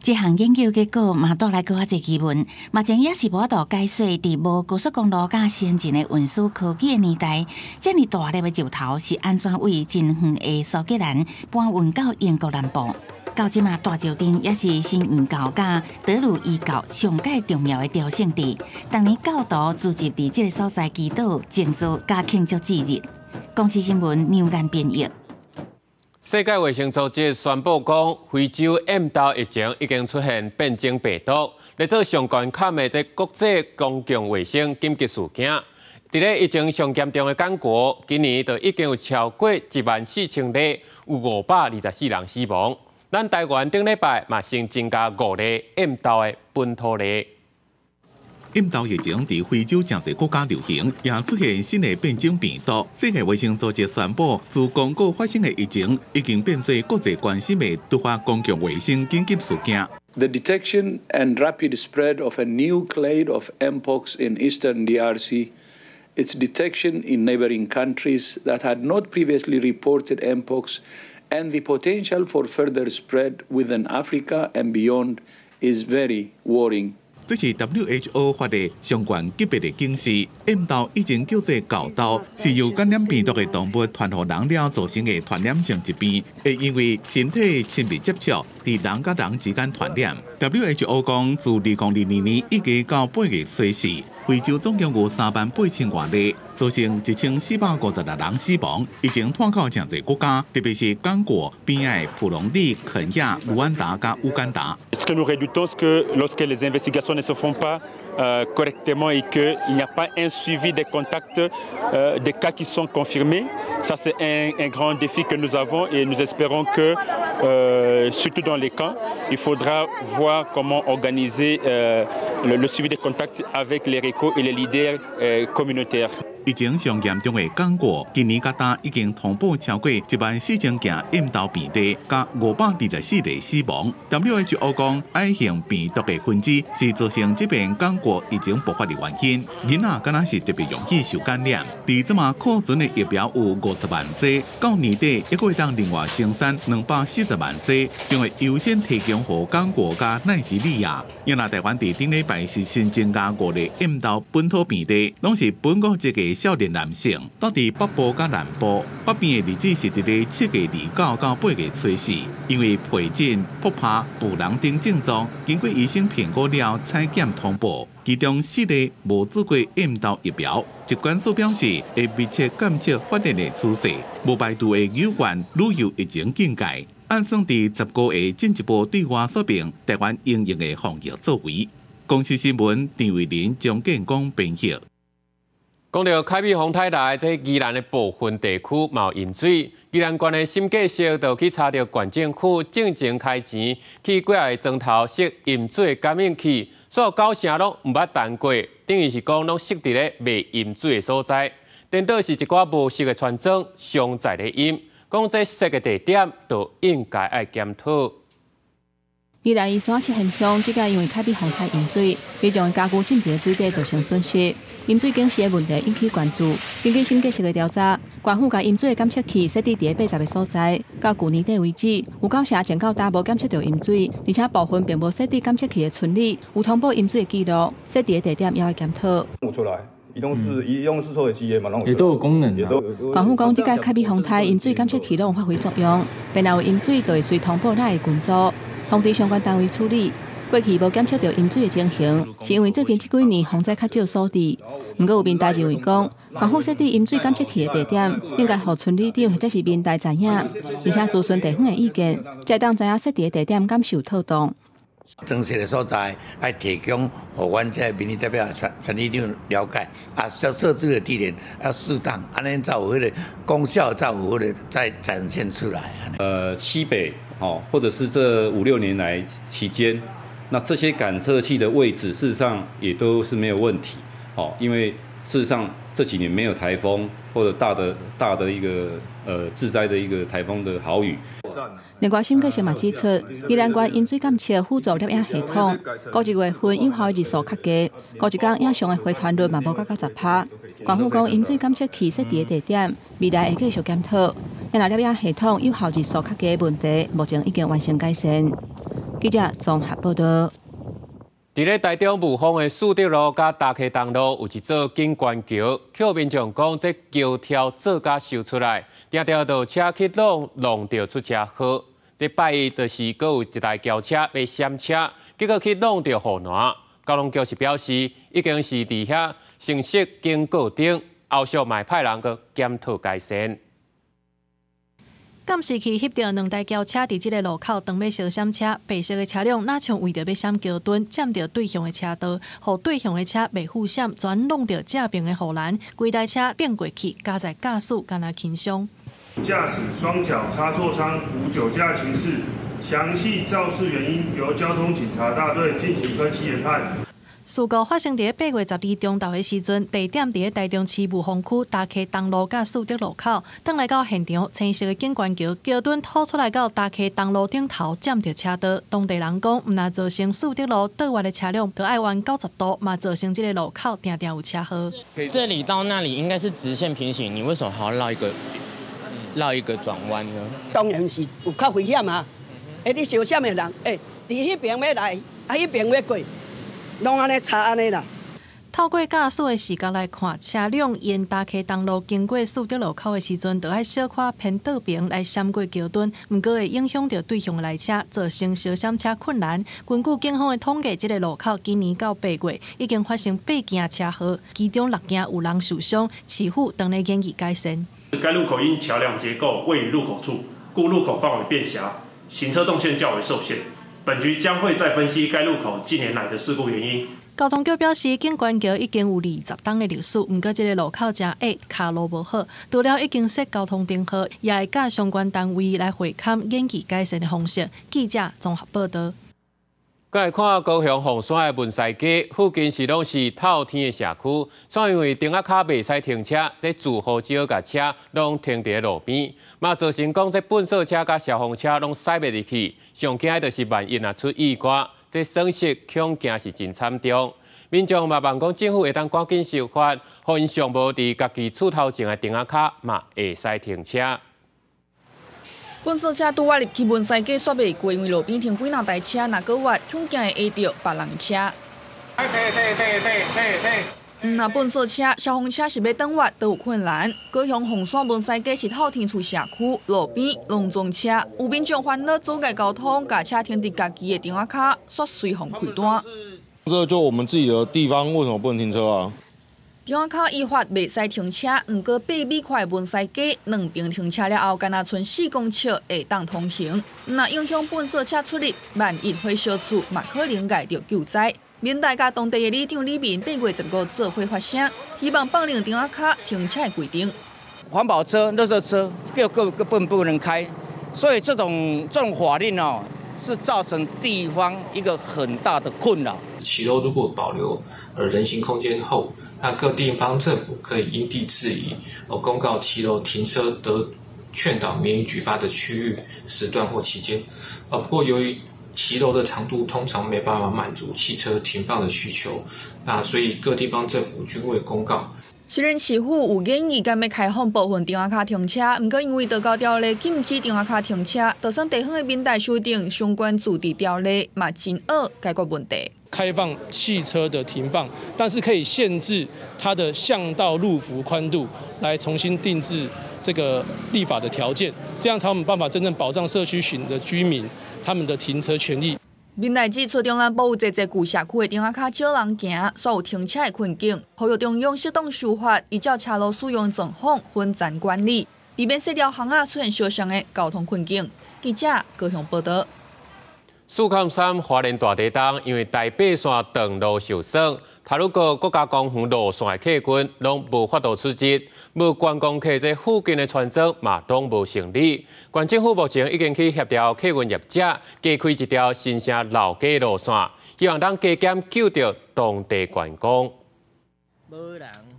這項研究結果嘛帶來閣較濟疑問，目前也是無法度解說，佇無高速公路佮先進的運輸科技的年代，遮爾大粒的石頭是按怎位真遠的蘇格蘭搬運到英國南部？到這馬大石陣也是新異教佮德魯伊教上蓋重要的朝聖地，逐年教徒聚集佇這个所在祈禱、靜坐佮慶祝節日。公視新聞梁間編譯。世界衛生組織宣布講，非洲掩痘疫情已經出現變種病毒，來做上關坎的這國際公共衛生緊急事件。佇咧疫情上嚴重的剛果，今年就已經有超過1萬4千例，有524人死亡。咱台灣頂禮拜嘛，新增加五例掩痘的本土例。掩痘疫情佇非洲誠濟國家流行，也出現新的變種病毒。世界衛生組織宣布，自剛果發生的疫情已經變做國際關心的突發公共衛生緊急事件。 The detection and rapid spread of a new clade of mpox in eastern DRC, its detection in neighboring countries that had not previously reported mpox, and the potential for further spread within Africa and beyond is very worrying. 這是 WHO 發的相關級別的警示，掩痘以前叫做猴痘，是由感染病毒的動物傳予人了造成的傳染性疾病，會因為身體親密接觸，佇人佮人之間傳染。WHO 講，自2022年1月到8月初四，非洲總共有3萬8千外例，造成1456人死亡，疫情拖到誠濟國家，特別是剛果邊仔的蒲隆地、肯亞、盧安達佮烏干達。 Ce que nous redoutons, c'est que lorsque les investigations ne se font pas correctement et qu'il n'y a pas un suivi des contacts des cas qui sont confirmés, ça c'est un grand défi que nous avons et nous espérons que, surtout dans les camps, il faudra voir comment organiser le suivi des contacts avec les RECO et les leaders communautaires. 疫情上嚴重的剛果，今年到今已經通報超過1萬4千件掩痘病例，佮524例死亡。WHO 講，矮型病毒的分支是造成這遍剛果疫情爆發的原因。囡仔敢若是特別容易受感染。佇這馬庫存的疫苗有50萬劑，到年底猶閣會當另外生產240萬劑，將會優先提供予剛果佮奈及利亞。因為台灣佇頂禮拜是新增加五例掩痘本土病例，攏是本國籍的少年男性，蹛佇北部佮南部發病的日子是佇咧7月29到8月初四，因為皮疹、爆破、浮囊等症狀，經過醫生評估了採檢通報，其中四例無注過掩痘疫苗。疾管署表示，會密切監測發展的趨勢，無排除會優化旅遊疫情警戒。按算佇10月進一步對外說明台灣應用的防疫作為。公視新聞陳慧琳、張建光編譯。講著海美風颱來，這宜蘭的部分地區嘛有淹水。宜蘭縣的審計師就去查著縣政府進前開錢去幾个莊頭設淹水感應器，所有九成攏毋捌動過，等於是講攏設佇咧袂淹水的所在。顛倒是一寡無設的村莊常在咧淹，講這設的地點就應該愛檢討。宜蘭宜山七賢鄉，這擺因為海美風颱淹水，民眾家具浸佇水底造成損失。淹水警示的問題引起關注。根據審計署的調查，縣府共淹水的監測器設置佇80个所在，到舊年底為止，有九成前到今無檢測著淹水，而且部分並無設置監測器的村里有通報淹水的記錄，設置的地點也愛檢討。出來，移動式抽水機嘛，也都有功能，也都。縣府講，這擺海美風颱淹水監測器攏有發揮作用，便若有淹水，就會隨通報咱的群組。通知相關單位處理。過去無檢測著淹水的情形，是因為最近這幾年洪災較少所致。毋過有民代認為講，縣府設置淹水監測器的地點，應該予村里長或者是民代知影，而且諮詢地方的意見，才會當知影設置的地點敢是有妥當。裝設的所在愛提供予阮這民意代表、村里長了解，啊設置的地點要適當，按呢才有彼個功效，才有彼個再展現出來。西北哦，或者是這5、6年來期間，那這些感測器的位置，事實上也都是沒有問題，哦，因為事實上這幾年沒有颱風或者大的一個致災的一個颱風的豪雨。另外，審計師嘛指出，宜蘭縣淹水監測輔助攝影系統，估一月份有效的日數較低，估一工影像的回傳率嘛無到90%。縣府講，淹水監測器設置的地點，未來會繼續檢討。若攝影系統有效日數較低的問題，目前已經完成改善。記者綜合報道。佇咧台中霧峰的樹德路佮大溪東路有一座景觀橋，予民眾講這橋柱做甲收出來，定定就車去弄弄著出車禍。這拜一就是閣有一台轎車欲閃車，結果去弄著護欄。交通局是表示，已經是佇遐成設警告燈，後續嘛會派人去檢討改善。監視器翕著兩台轎車佇這個路口當欲相閃車，白色的車輛若像為著欲閃橋墩，佔著對向的車道，予對向的車袂赴閃，全弄著正爿的護欄，規台車變過去，加載駕駛敢若輕鬆。駕駛雙腳插錯傷，無酒駕情事，詳細肇事原因由交通警察大隊進行分析研判。事故發生佇8月12中晝的時陣，地點佇咧台中市霧峰區大溪東路佮樹德路口。轉來到現場，青色的景觀橋橋墩吐出來到大溪東路頂頭，佔著車道。當地人講，毋但造成樹德路倒彎的車輛都愛彎90度，嘛造成這個路口定定有車禍。這裡到那裡應該是直線平行，你為什麼還要繞一個轉彎呢？當然是有較危險啊！你相閃的人，佇彼邊欲來，啊，彼邊欲過。攏按呢插按呢啦。透過駕駛的視角來看，車輛沿大溪東路經過樹德路口的時陣，就愛小可偏倒爿來閃過橋墩，毋過會影響著對向的來車，造成相閃車困難。根據警方的統計，這個路口今年到8月已經發生8件車禍，其中6件有人受傷，市府當咧研議改善。該路口因橋梁結構位於入口處，故路口範圍變狹，行車動線較為受限。本局將會再分析該路口近年來的事故原因。交通局表示，景觀橋已經有20冬的歷史，毋過這個路口誠狹，跤路無好，除了已經設交通燈號，也會佮相關單位來會勘研議改善的方式。記者綜合報道。過來看高雄鳳山的文西街附近是攏是透天的社區，所以因為燈仔跤袂使停車，這住戶只好共車攏停佇路邊，嘛造成講這糞掃車佮消防車攏駛袂入去，上驚的就是萬一若出意外，這損失恐驚是真慘重。民眾嘛望講政府會當趕緊修法，予𪜶上無佇家己厝頭前的燈仔跤嘛會使停車。糞掃車拄仔入去文西街，煞袂過，因為路邊停幾若台車，若閣越恐驚會壓著別人車。若糞掃車、消防車是欲轉彎都有困難。高雄鳳山文西街是透天厝社區，路邊攏總車，有民眾煩惱阻礙交通，共車停佇家己的燈仔跤，煞隨予開單。這就我們自己的地方，為什麼不能停車啊？燈仔跤依法袂使停車，毋過8米寬文西街兩邊停車了後，干焦賰4公尺會當通行。若影響糞掃車出入，萬一火燒厝，嘛可能礙著救災。民代佮當地的里長李明8月15做伙發聲，希望放寬燈仔跤停車的規定。環保車、垃圾車各個根本不能開，所以這種法令哦，是造成地方一個很大的困擾。騎樓如果保留人行空間後，那各地方政府可以因地制宜，公告騎樓停車得勸導免予舉發的區域、時段或期間。不過由於騎樓的長度通常沒辦法滿足汽車停放的需求，那所以各地方政府均未公告。雖然市府有建議欲開放部分燈仔跤停車，毋過因為道交條例禁止燈仔跤停車，就算地方的民代修訂相關自治條例，嘛真惡解決問題。開放汽車的停放，但是可以限制它的巷道路幅寬度，來重新定制這個立法的條件，這樣才有辦法真正保障社區型的居民他們的停車權益。民內指出，中南部有濟濟舊社區的頂仔較少人行，所有停車的困境，呼籲中央適當修法，依照車路使用狀況分層管理，避免細條巷仔出現相像的交通困境。記者高雄報道。403花蓮大地東，因為台八線斷路受損，太魯閣國家公園路線的客群攏無法度出入，無觀光客這附近的村莊嘛攏無生意。縣政府目前已經去協調客運業者，加開一條新城老街路線，希望當加減救著當地觀光。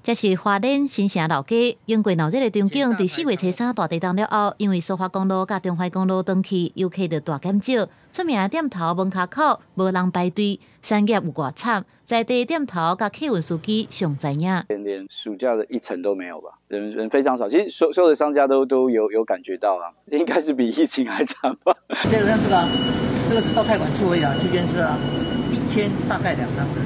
這是花蓮新城老街，經過鬧熱的場景，佇4月初3大地動了後，因為蘇花公路佮中懷公路斷去，遊客就大減少。出名的店頭門跤口無人排隊，產業有偌慘，在地店頭佮客運司機上知影。連暑假的一成都沒有吧？人非常少，其實所有的商家都有感覺到啊，應該是比疫情還慘吧。這個像這個，這個是到太管處而已啊，區間車啊，一天大概兩三個。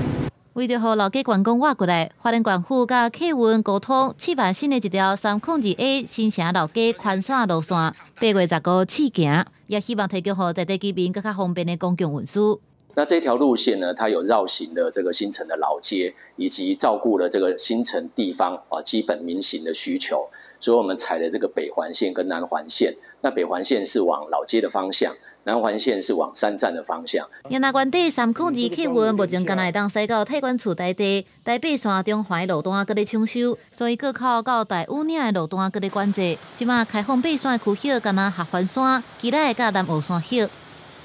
為著予老街觀光活過來，花蓮縣府佮客運溝通，試辦新的一條302A 新城老街寬線路線，8月15試行，也希望提供予在地居民閣較方便的公共運輸。那這條路線呢，它有繞行了這個新城的老街，以及照顧了這個新城地方啊基本民行的需求，所以我們採了這個北環線跟南環線。那北環線是往老街的方向，南環線是往三站的方向。若原底302客運目前干焦會當駛到太管處台地，台八線中環路段閣咧搶修，所以各口到大武嶺的路段閣咧管制。這馬開放八線的區域，干焦合歡山、基來佮南澳山域。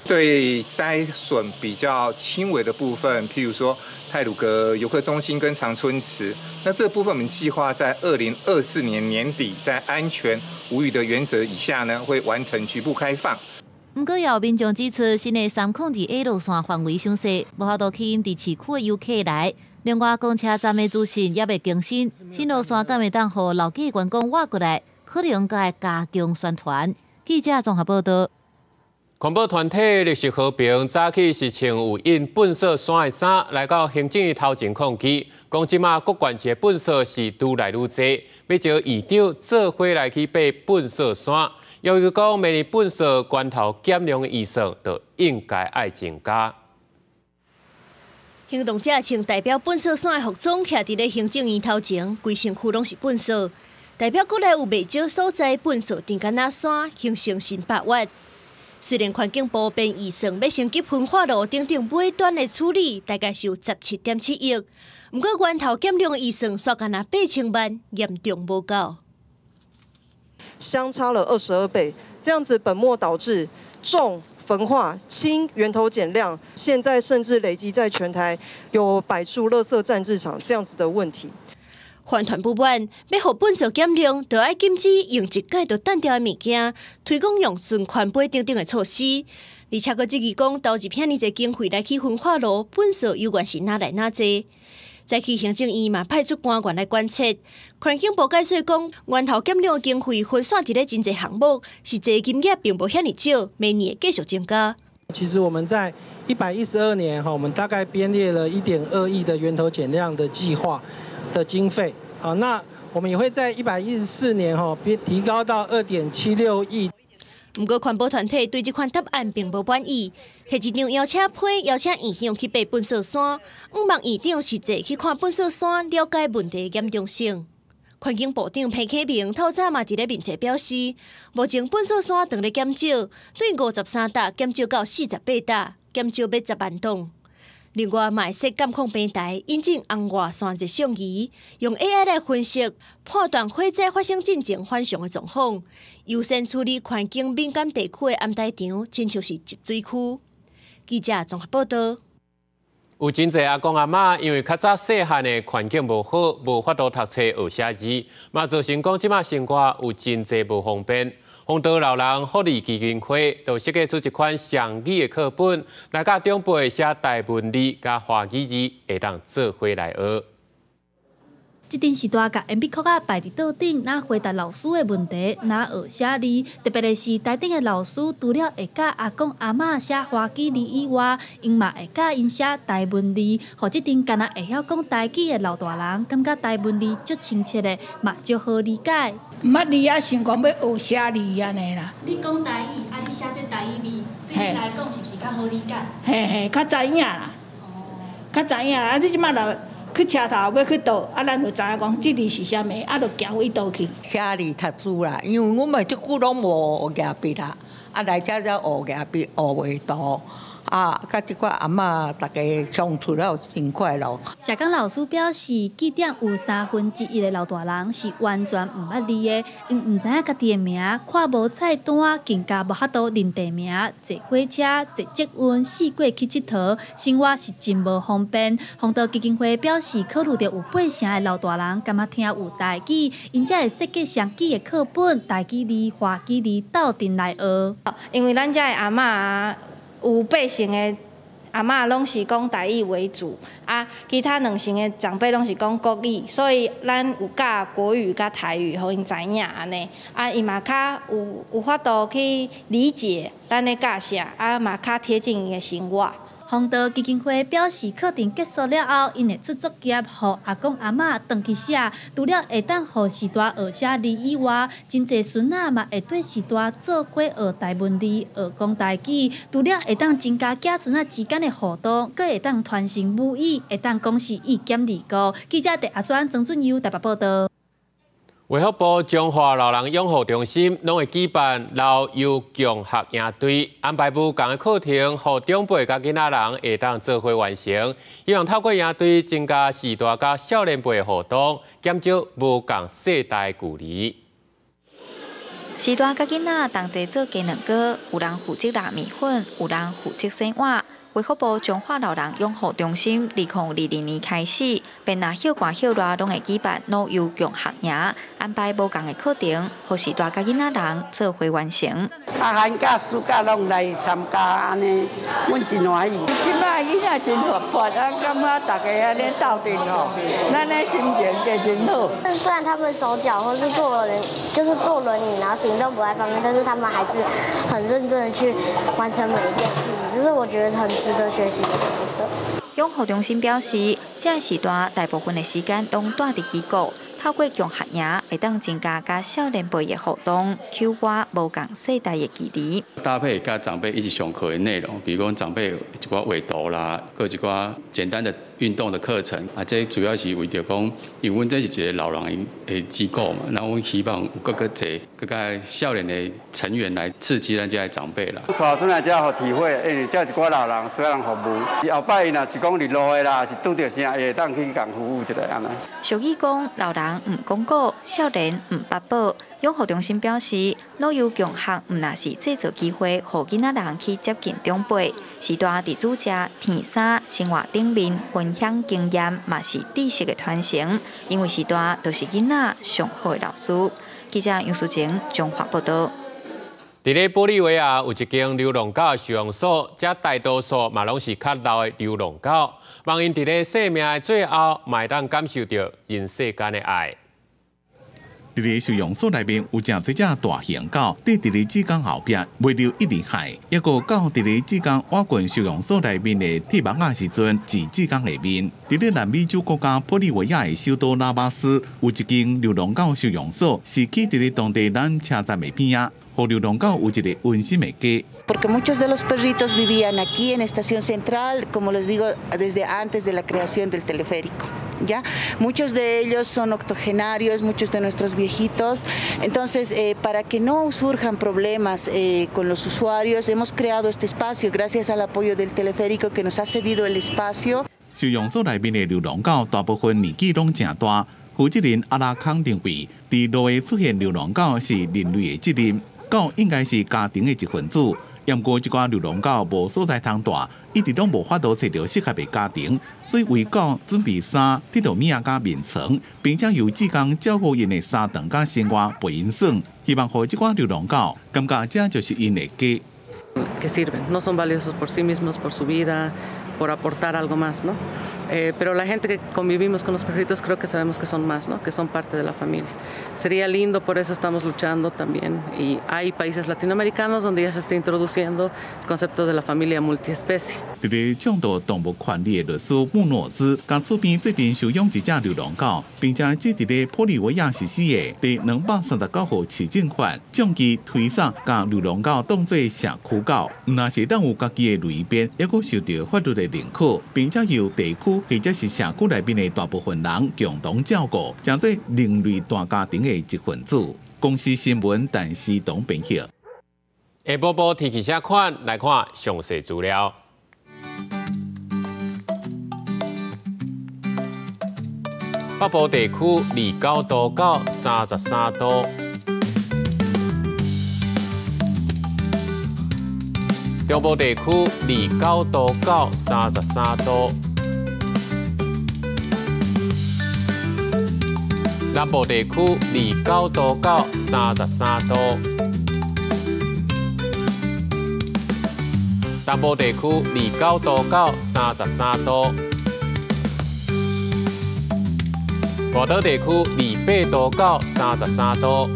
對災損比較輕微的部分，譬如說太魯閣遊客中心跟長春祠，那這個部分我們計劃在2024年年底，在安全無虞的原則以下呢，會完成局部開放。毋過，也有民眾指出，新的302A 路線範圍傷細，無法度吸引佇市區的遊客來。另外，公車站的資訊猶未更新，新路線敢會當予老街觀光活過來，可能閣會加強宣傳。記者綜合報道。環保團體綠色和平早起是穿有印糞掃山的衫來到行政院頭前抗議，講這馬各縣市的糞掃是愈來愈濟，欲招縣長做伙來去爬糞掃山。要求講明年糞掃源頭減量的預算，就應該愛增加。行動者穿代表糞掃山的服裝，徛佇咧行政院頭前，規身軀攏是糞掃，代表國內有袂少所在糞掃定敢若山，形成新百越。雖然環境部編預算欲升級焚化爐等等尾端的處理，大概是有17.7億，毋過源頭減量的預算煞干焦8000萬，嚴重無夠。相差了22倍，這樣子本末倒置，重焚化，輕源頭減量，現在甚至累積在全台有百處垃圾暫置場這樣子的問題。環團不滿，欲予糞掃減量，就愛禁止用一擺就擲掉的物件，推廣用循環杯等等的措施。而且閣質疑講，投入遐爾濟經費來起焚化爐，糞掃猶原是哪來哪濟。早起行政院嘛派出官員來觀察，環境部解釋講，源頭減量的經費分散佇咧真濟項目，實際金額並無遐爾少，明年會繼續增加。其實我們在112年哈，我們大概編列了1.2億的源頭減量的計劃的經費，好，那我們也會在114年哈，提高到2.76億。毋過環保團體對這款答案並無滿意，提一張邀請批邀請院長去爬糞掃山，向望院長實際去看糞掃山，了解問題嚴重性。環境部長彭啟明透早嘛佇咧面冊表示，目前糞掃山正咧減少，對53擔減少到48擔，減少欲10萬噸。另外，嘛會設監控平台，引進紅外線熱像儀，用 AI 來分析判斷火災發生進前反常的狀況，優先處理環境敏感地區的掩體場，親像是集水區。記者綜合報道。有真濟阿公阿嬤，因為較早細漢的環境無好，無法度讀冊學寫字，嘛造成講這馬生活有真濟無方便。豐島老人福利基金會就設計出一款雙語的課本，來教長輩寫台文字佮華語字，會當做伙來學。這陣序大共鉛筆殼仔擺佇桌頂，若回答老師的問題，若學寫字。特別的是，台頂的老師除了會教阿公阿嬤寫華語字以外，𪜶嘛會教𪜶寫台文字，予這陣干焦會曉講台語的老大人，感覺台文字足親切的，嘛足好理解。毋捌字啊，想講欲學寫字按呢啦。你講台語，啊，你寫這台語字，對你來講是毋是較好理解？嘿嘿，較知影啦，較知影啊！你這擺若去車頭欲去倒，啊，咱就知影講這字是啥物，啊，就行去佗去。寫字讀書啦，因為阮嘛這久攏無舉筆啦，啊來遮才學舉筆，學畫圖。啊，佮這寡阿嬤逐家相處了真快樂。社工老師表示，據點有1/3的老大人是完全毋捌字的，𪜶毋知影家己的名，看無菜單，更加無法度認地名、坐火車、坐捷運，四過去𨑨迌，生活是真無方便。弘道基金會表示，考慮著有8成的老大人感覺聽有台語，𪜶才會設計雙語的課本，台語字、華語字鬥陣來學。因為咱遮的阿嬤啊，有8成的阿嬤攏是講台語為主，啊，其他2成的長輩攏是講國語，所以咱有教國語佮台語，予𪜶知影按呢，啊，伊嘛較有法度去理解咱咧教啥，啊，嘛較貼近𪜶的生活。弘道基金會表示，課程結束了後，𪜶會出作業，予阿公阿嬤轉去寫。除了會當予序大學寫字以外，真濟孫仔嘛會綴序大做伙學台文字、學講台語。除了會當增加子孫仔之間的互動，閣會當傳承母語，會當講是一兼二顧。記者鄭阿宣、曾俊佑台北報導。衛福部彰化老人養護中心攏會舉辦老幼共學營隊，安排無仝的課程，予長輩佮囡仔人會當做伙完成。希望透過營隊增加序大佮少年輩的互動，減少無仝世代距離。序大佮囡仔同齊做雞卵糕，有人負責抐麵粉，有人負責洗碗。衛福部彰化老人養護中心，2022年開始，便若歇寒歇熱，攏會舉辦老幼共學營，安排無仝的課程，予序大佮囡仔人做伙完成。啊，寒假、暑假攏來參加，按呢，阮真歡喜。這擺囡仔真活潑，啊，感覺大家按呢鬥陣吼，咱的心情就真好。雖然他們手腳或是坐輪，就是坐輪椅，然後行動不太方便，但是他們還是很認真的去完成每一件事情，這是我覺得很值得學習的特色。養護中心表示，這個時段大部分的時間攏蹛佇機構，透過共學營，會當增加佮少年輩的互動，抾倚無仝世代的距離。搭配佮長輩一起上課的內容，比如講長輩一寡畫圖啦，閣一寡簡單的運動的課程啊，這主要是為著講，因為阮這是一個老人的機構嘛，那阮希望有閣閣濟閣較少年的成員來刺激咱這些長輩啦。帶孫來遮予體會，因為遮一寡老人需要人服務，後擺伊若是講佇路的啦，是拄著啥，會當去共服務一下按呢。俗語講，老人毋講古，少年毋捌寶。養護中心表示，老幼共學毋但是製造機會，予囡仔人去接近長輩，序大佇煮食、添衫、生活頂面分享經驗，嘛是知識的傳承。因為序大就是囡仔上好的老師。記者楊淑晴彰化報導。佇咧玻利維亞有一間流浪狗收容所，遮大多數嘛攏是較老的流浪狗，望𪜶佇咧生命的最後，嘛會當感受著人世間的愛。佇咧收容所內面有誠濟隻大型狗，佇咧志工後壁圍著一直害，抑閣狗佇咧志工倚近收容所內面的鐵網仔時陣，跇志工的面。佇咧南美洲國家玻利維亞的首都拉巴斯，有一間流浪狗收容所，是起佇咧當地咱車站的邊仔，予流浪狗有一個溫馨的家。 Porque muchos de los perritos vivían aquí en Estación Central, como les digo, desde antes de la creación del teleférico. ¿Ya? Muchos de ellos son octogenarios, muchos de nuestros viejitos. Entonces, para que no surjan problemas con los usuarios, hemos creado este espacio gracias al apoyo del teleférico que nos ha cedido el espacio. 收容所內面的流浪狗大部分年紀攏誠大。負責人阿拉康認為，佇路會出現流浪狗是人類的責任，狗應該是家庭的一份子。毋過這寡流浪狗無所在通蹛，一直攏無法度揣著適合的家庭，所以為狗準備衫、鐵道物仔佮眠床，並且由志工照顧𪜶的三頓佮生活陪𪜶耍，希望予這寡流浪狗感覺這就是𪜶的家。 Que sirven, no son valiosos por sí mismos, por su vida, por aportar algo más, ¿no? Pero la gente que convivimos con los perritos creo que sabemos que son más, ¿no? Que son parte de la familia. Sería lindo, por eso estamos luchando también. Y hay países latinoamericanos donde ya se está introduciendo el concepto de la familia multiespecie. 佇咧倡導動物權利的律師穆諾茲，共厝邊做陣收養一隻流浪狗，並且這佇咧玻利維亞實施的第239號市政法，將其推捒共流浪狗當做社區狗，毋但是當有家己的類別，猶閣受著法律的認可，並且由地區或者是社區內面的大部分人共同照顧，成做人類大家庭的一份子。公視新聞陳思彤編譯。下晡晡天氣啥款？來看詳細資料。北部地區29度到33度，中部地區29度到33度，南部地區29度到33度，東部地區29度到33度。外島地區28度到33度，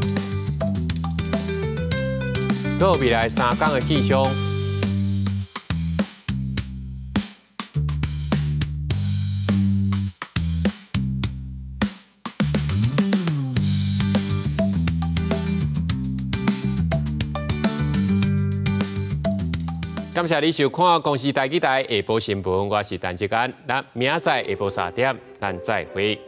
閣有未來3天的氣象。感謝你收看公視台語台下晡新聞，我是陳志安，咱明仔載下晡3點，咱再會。